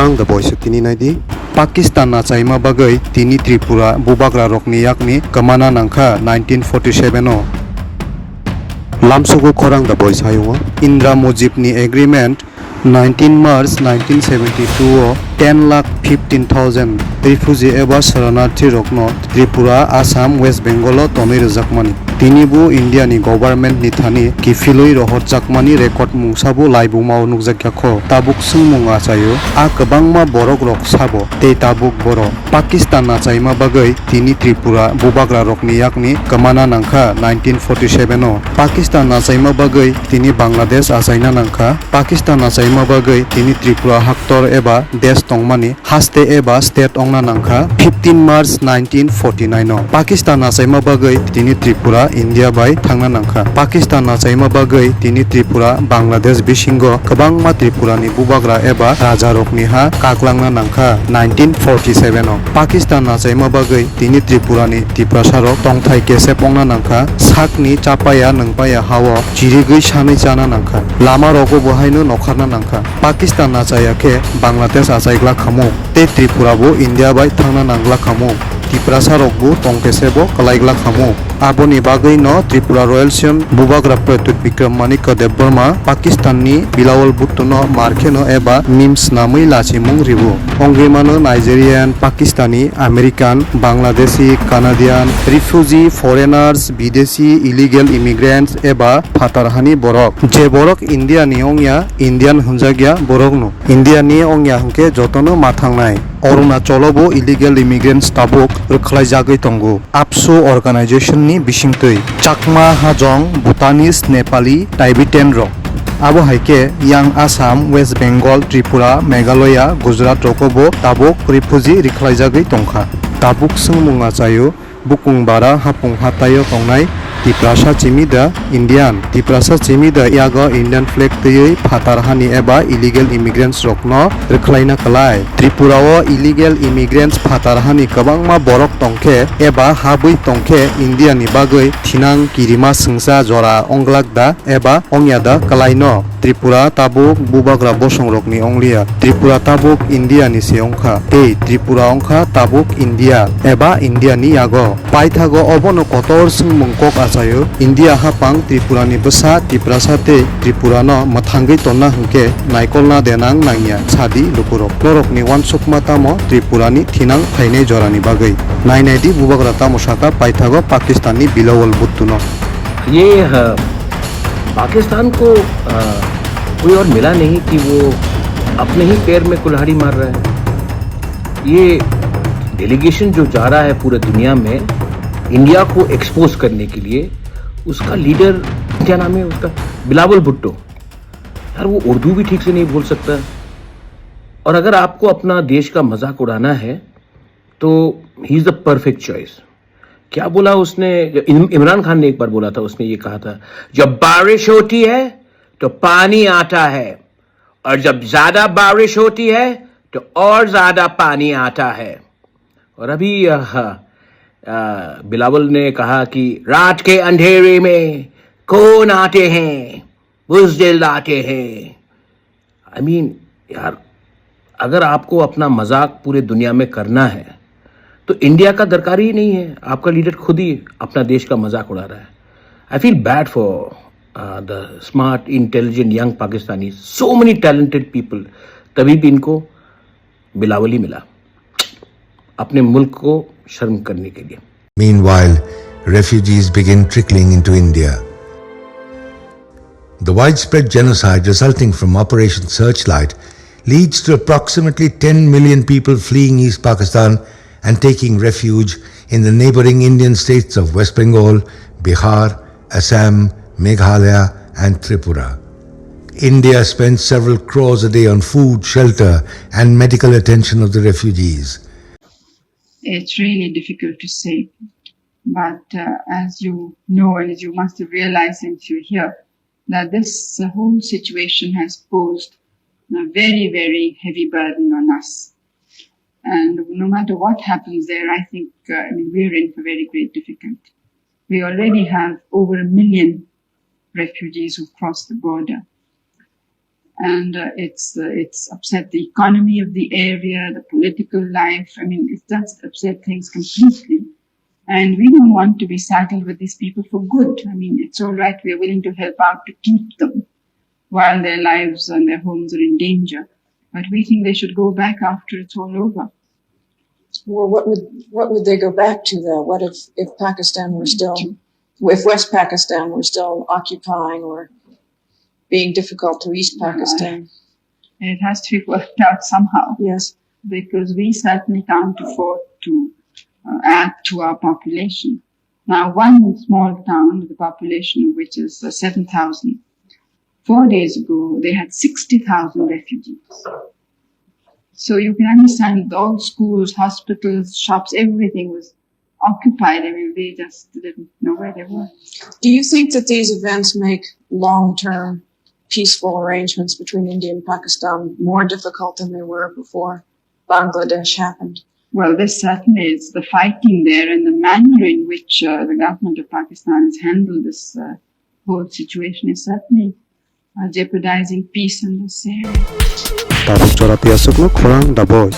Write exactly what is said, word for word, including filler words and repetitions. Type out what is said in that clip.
Ang da boisu tini naidi. Pakistan achaima bagwi tini Tripura bubagra rokni yakni kwmana nangkha nineteen forty-seven o. Lamsugo khorang da bois hayungo. Indra Mujib ni agreement nineteen March nineteen seventy-two o ten lakh fifteen thousand refugee eba sharanarthi rokno Tripura, Assam, West Bengal o tonwi rwjakmani. Tini bo India ni government ni thani kiphilwi rohorjakmani record mungsa bo laibuma o nukjakya kho. Tabuk swngmung achaio, a kwbangma borok rok sabo tei tabuk boro Pakistan achaima bagwi tini Tripura bubagra rokni yakni kwmana nangkha nineteen forty-seven o. Pakistan achaima bagwi tini Bangladesh achaina nangkha. Pakistan achaima bagwi tini Tripura haktor eba desh tongmani haste eba state ongna nangkha fifteen March nineteen forty-nine o. Pakistan achaima bagwi tini Tripura India bai thangna nangkha. Pakistan achaima bagwi tini Tripura Bangladesh bisingo kwbangma Tripura ni bubagra eba raja rokni ha kaklangna nangkha nineteen forty-seven o. Pakistan achaima bagwi tini Tripura ni Tiprasa rok tongthai kesep ongna nangkha, sakni chapaya nungpaya ha o chirigwi sanwi chana nangkha, lama rogo bo haino nokharna nangkha. Pakistan achaya khe Bangladesh achai glak khamu, tei Tripura bo India bai thangna nang glak khamu. Tiprasa rok bo tongkhe se bo kwlai glak khamu. Aboni bagwi no Tripura Royal Siyam Bubagra Pradyut Bikram Manikya Debbarma Pakistan ni Bilawal Bhutto no mar kheno eba mim snamwi lachimung ribu. Ongwi mano Nigerian, Pakistani, American, Bangladeshi, Canadian, refugee, foreigners, bidesi, illegal immigrants eba phatar hani borok. Je borok India ni ongya, Indian hwnjakya borokno. India ni ongya hwnkhe jotono ma thangnai. Arunachalo bo illegal immigrants tabuk rwkhlaijagwi tongo. AAPSU organization ni bisingtwi Chakma, Hajong, Bhutanese, Nepali, Tibetan rok. Abo hai khe yang Assam, West Bengal, Tripura, Meghalaya, Gujarat rogo bo tabuk refugee rwkhlaijagwi tongkha. Tabuk swngmung achaio, bukung bara hapung hataio tongnai Tiprasa chimi da Indian, Tiprasa chimi da yago Indian flag twiwi phatar hani eba illegal immigrants rokno rwkhlaina kwlai. Tripura o illegal immigrants phatar hani kwbangma borok tongkhe eba habwi tongkhe India ni bagwi thinang kirima swngsa jora onglak da eba ongya da kwlaino. Tripura tabuk bubagra bosongrokni ongliya. Tripura tabuk India ni se ongkha. Tei Tripura ongkha tabuk India eba India ni yago. Paithago obono kotor swngmung kok achaio. India hapang Tripura ni bwsa Tiprasa tei Tripura no mwthangwi tonna hwnkhe naikolna denang nangya sadi lukurok. Norokni uansukma tamo Tripura ni thinang phainai jorani bagwi. Nainai di bubagra tamo saka paithago Pakistan ni Bilawal Bhutto no. ये, अ, पाकिस्तान को, अ, कोई और मिला नहीं कि वो अपने ही पैर में कुल्हाड़ी मार रहा है। ये डेलीगेशन जो जा रहा है पूरे दुनिया में इंडिया को एक्सपोज करने के लिए, उसका लीडर क्या नाम है उसका? बिलावल भुट्टो। यार, वो उर्दू भी ठीक से नहीं बोल सकता। और अगर आपको अपना देश का मजाक उड़ाना है, तो he is the perfect choice. क्या बोला उसने? इम-, इमरान खान ने एक बार बोला था, उसने ये कहा था, "जब बारिश होती है, तो पानी आता है, और जब ज्यादा बारिश होती है, तो और ज्यादा पानी आता है।" और अभी, अ, अ, बिलावल ने कहा कि रात के अंधेरे में कौन आते हैं, बुजदिल आते हैं। आई मीन, यार, अगर आपको अपना मजाक पूरे दुनिया में करना है, तो इंडिया का दरकार ही नहीं है। आपका लीडर खुद ही अपना देश का मजाक उड़ा रहा है। I feel bad for, uh, the smart, intelligent, young Pakistani, so many talented people। तभी भी इनको बिलावल ही मिला अपने मुल्क को शर्म करने के लिए। Meanwhile, refugees begin trickling into India. The widespread genocide resulting from Operation Searchlight leads to approximately ten million people fleeing East Pakistan and taking refuge in the neighboring Indian states of West Bengal, Bihar, Assam, Meghalaya, and Tripura. India spends several crores a day on food, shelter, and medical attention of the refugees. It's really difficult to say. But, uh, as you know, and as you must have realized since you're here, that this, uh, whole situation has posed a very, very heavy burden on us. And no matter what happens there, I think, uh, I mean, we're in for very great difficulty. We already have over a million refugees who crossed the border. And uh, it's uh, it's upset the economy of the area, the political life. I mean, it's just upset things completely. And we don't want to be saddled with these people for good. I mean, it's all right. We're willing to help out to keep them while their lives and their homes are in danger. But we think they should go back after it's all over. Well, what would what would they go back to though? What if if Pakistan were still, if West Pakistan were still occupying or being difficult to East Pakistan? It has to be worked out somehow. Yes. Because we certainly can't afford to uh, add to our population. Now, one small town, the population of which is uh, seven thousand, four days ago, they had sixty thousand refugees. So you can understand that all schools, hospitals, shops, everything was occupied. I mean, they just didn't know where they were. Do you think that these events make long term peaceful arrangements between India and Pakistan more difficult than they were before Bangladesh happened? Well, this certainly is the fighting there and the manner in which uh, the government of Pakistan has handled this uh, whole situation is certainly uh, jeopardizing peace in this area. Tabuk chora piasukno khorang daboi.